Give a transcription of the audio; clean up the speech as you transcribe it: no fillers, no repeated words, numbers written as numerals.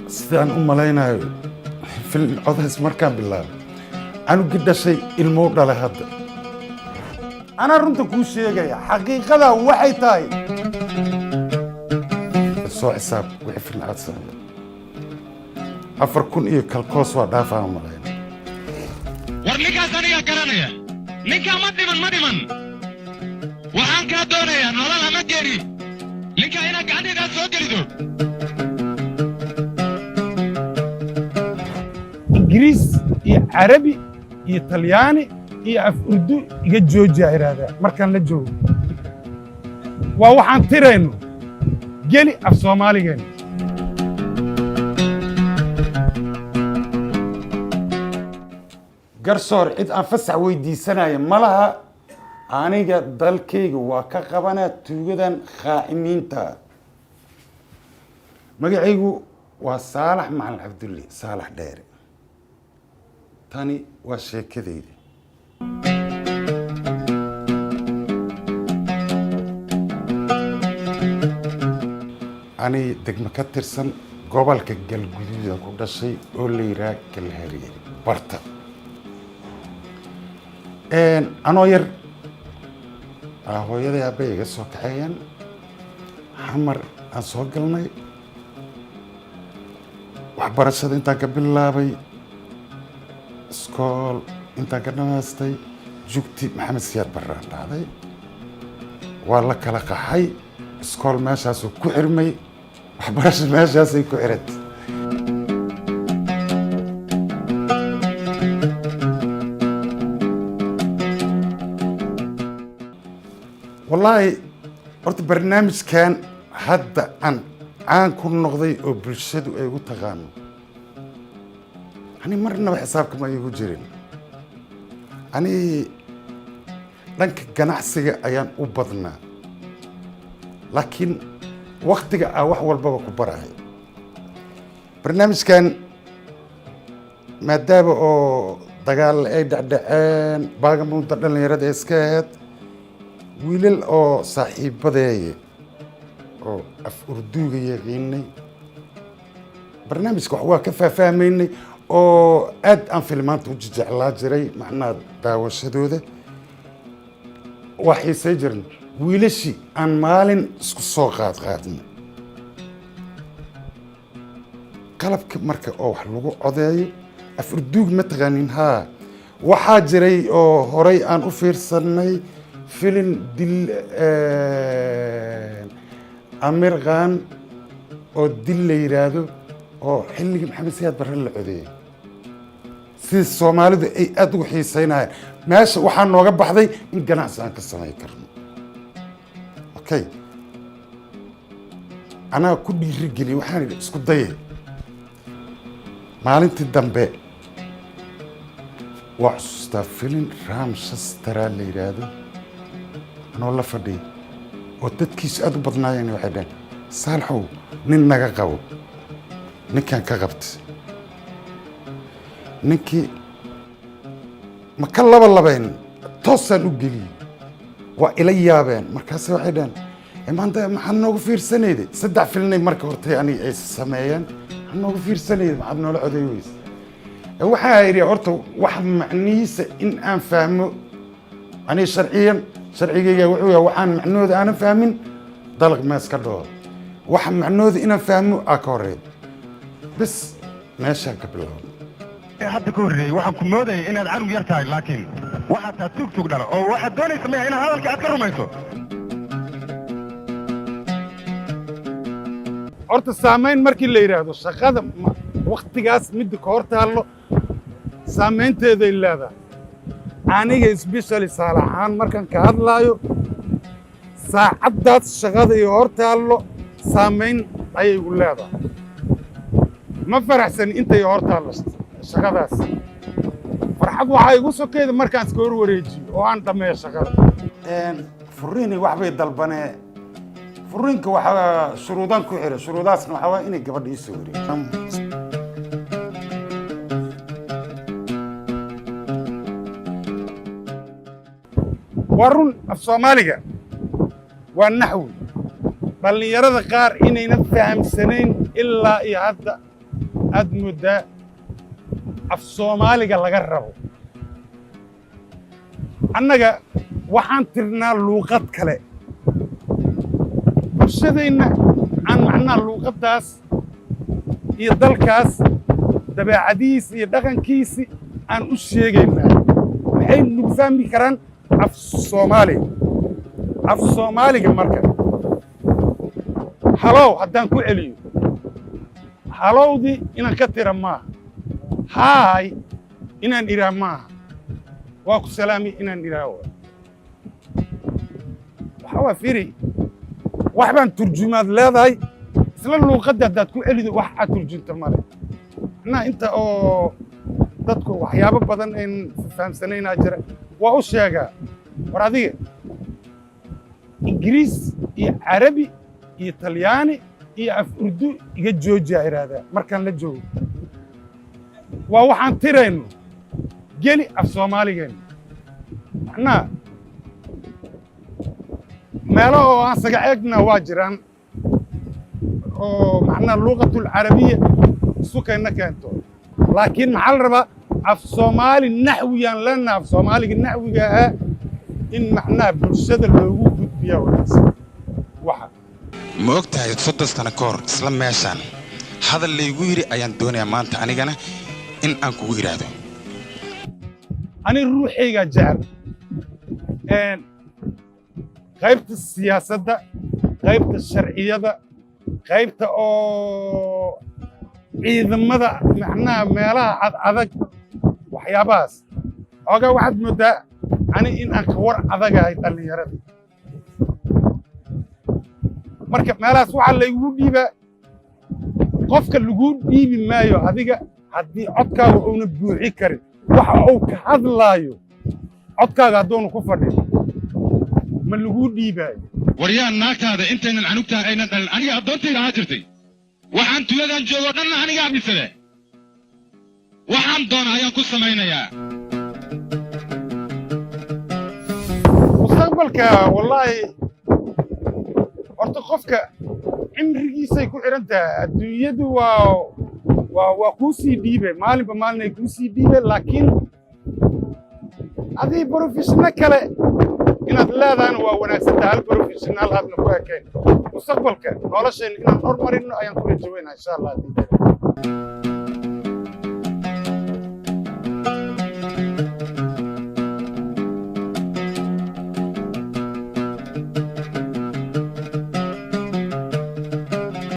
Sidaan u malaynayo, film codays markaan bilaabay, canugii dhashay ilmuu dhalay. Hadda anaa runta kuu sheegaya, xaqiiqada waxay tahay, soo xisaab wixii film aad samey, 4000 iyo kalkoos waa dhaafaan u malayna. War ninkaas anigaa garanaya. Ninkaa ma dhiman, ma dhiman. Waxaan kaa doonayaa nolol ama geeri, ninkaa inaad gacantaydaad soo gelido. Ingiriis iyo Carabi iyo Talyaani iyo af Urdu iga joojiyaa idhaahdaa markaan la joogo. Waa waxaan tirayno geli af Soomaaligeena. Garsoor, cid aan fasax weydiisanaya ma laha. Aniga dalkayga waa ka qabanaa tuugadan khaa'imiinta. Magacaygu waa Saalax Macalin Cabdulle Saalax Dheere. Tani waa sheekadayda. Ani degmo ka tirsan gobolka Galguduudan ku dhashay oo la yidhaha Galhareeri Barta. Anoo yar aa hooyaday aabbay iga soo kaxeeyeen, Xamar aan soo galnay. Waxbarashada intaan ka bilaabay, iskool intaan ka dhamaystay, jugti Maxamed Siyaad Barraan dhacday, waa la kala qaxay. Iskool meeshaasuu ku xirmay, waxbarasha meeshaasay ku xiratay. Wallaahi horta barnaamijkan hadda aan caan ku noqday oo bulshadu ay ugu taqaano, ani marnaba xisaabkama iigu jirin. Ani dhanka ganacsiga ayaan u badnaa, laakiin waktiga aa wax walbaba ku barahay. Barnaamijkan maadaama oo dagaal ay dhecdhaceen, baagamuunta dhallinyarada iska ahayd, wiilal oo saaxiibadeeye oo af Urduuga yaqiinay, barnaamijka wax waa ka faahfahmaynay oo aad aan filmaanta u jeclaa jiray, macnaha daawashadooda waa xiisay jiran. Wiilashii aan maalin isku soo qaad qaadnay qalabka marka oo wax lagu codeeyo. Af Urduug ma taqaanin? Haa, waxaa jiray oo horay aan u fiirsanay filin dil Amir Khan oo dil la yidhaahdo, oo xilligii Maxamed Siyaad Barre la codeeyey, sida Soomaalidu ay aada ugu xiiseynayaan. Meesha waxaa nooga baxday in ganacsi aan ka samayn karno. Okay, anaa ku dhiirigeliyey, waxaan idhi isku daye. Maalintii dambe waa xusuustaa, filin Ram Shastara la yidhaahdo anoo la fadhiya oo dadkiisu aada u badnaayeen, waxay dhaheen: "Saalaxow, nin naga qabo." Ninkaan ka qabtay, ninkii ma ka laba labayn, toosaan u geliyey. Waa ila yaabeen. Markaase waxay dhaheen: "Maanta maxaad noogu fiirsanayday?" Saddex filinay marka hortay aniga ay sameeyeen. "Maxaad noogu fiirsanayday? Maxaad noola coday weyse?" Waxaa idhi horta wax macnihiisa in aan fahmo. Aniga sharciyan sharcigayga wuxuu yahay, waxaan macnahooda aanan fahmin dalaq ma iska dhaho. Waxa macnahooda inaan fahmo aa ka horeeya. Bes, meeshaan ka bilaabay. Hadda ka horreeyey waxaan ku moodayay inaad canug yar tahay, laakiin waxaad tahay tuug, tuug dhala, oo waxaad doonaysa maya inaad hadalka aad ka rumayso. Horta saamayn markii la yidhaahdo, shaqada waktigaas midda ka hor taallo saamaynteeday leedahay. Aniga especially Saalaxaan markaan ka hadlaayo, saacaddaas shaqada iyo hor taallo saamayn ayay igu leedahay. Ma faraxsani intay hor taallo shaqadaas. Farxad waxaa igu sokeeda markaan iska hor wareejiyo oo aan dhammeeyo shaqada. Furiini waxbay dalbanee. Furiinka waxaa shuruudaan ku xira, shuruudaasna waxaa waa inay gabadha ii soo wareegto. Waa run, af Soomaaliga waa naxwi. Dhallinyarada qaar inaynan fahamsanayn ilaa iyo hadda. Aad mooddaa af Soomaaliga laga rabo. Annaga waxaan tirnaa luuqad kale, bulshadeenna aan macnaha luuqaddaas iyo dalkaas dabeecadihiisi iyo dhaqankiisi aan u sheegaynaa. Waxay nagu fahmi karaan af Soomaaliga. Af Soomaaliga marka hello haddaan ku celiyo, hello-dii inaan ka tira maaha, hi inaan idhaah maaha, waa ku salaami inaan idhaah. Waxaa waa firi, wax baan turjumaad leedahay. Isla luuqadda haddaad ku celido, wax aad turjunta male. Macnaha inta oo dadku waxyaabo badan ayn fahamsanaynaa jira. Waa u sheegaa, war adiga Ingiriis iyo Carabi iyo Talyaani iyo af Urdu iga joojiyaa idhaahdaa markaan la joogo. Waa waxaan tirayno geli af Soomaaligeenna. Macnaha meelo oo aan saga eegna waa jiraan oo macnaha luuqatul carabiya isukayna keento, laakiin maxaa la rabaa? Af Soomaali naxwiyaan leenaha. Af Soomaaliga naxwiga ahaa in macnaha bulshada loogu gudbiyaa wanaagsan waxa. Ma og tahay, 30 sano ka hor isla meeshaan hadal laygu yidhi ayaan doonayaa maanta anigana in aan kugu idhaahdo. Ani ruuxaygaa jecel qaybta siyaasadda, qaybta sharciyada, qaybta oo ciidamada, macnaha meelaha cad adag, waxyaabahaas. Xoogaa waxaad mooddaa ani in aan ka war adagahay dhallinyarada. Marka meelahaas waxaa laygugu dhiibaa, qofka laguu dhiibi maayo adiga haddii codkaaga uuna buuxi karin waxa uu ka hadlaayo. Codkaaga hadduuna ku fadhin, ma laguu dhiibaayo. Waryaa, naagtaada intaynan canugtaa aynan dhalin aniga addoontayda ahaa jirtay. Waxaan tuuladan joogo dhanna anigaa dhisade. Waxaan doona ayaan ku samaynayaa. Mustaqbalka, wallaahi, horta qofka cimrigiisay ku xidhan tahay. Adduunyadu waa kuu sii dhiibe, maalinba maalin ay kuu sii dhiibe, laakiin adii profession-o kale inaad leedahana waa wanaagsan tahay. Hal professional aadna ku ekayn. Mustaqbalka nolosheenna inaan hormarinno ayaan ku rajaweynaa, insha Allah, haddii.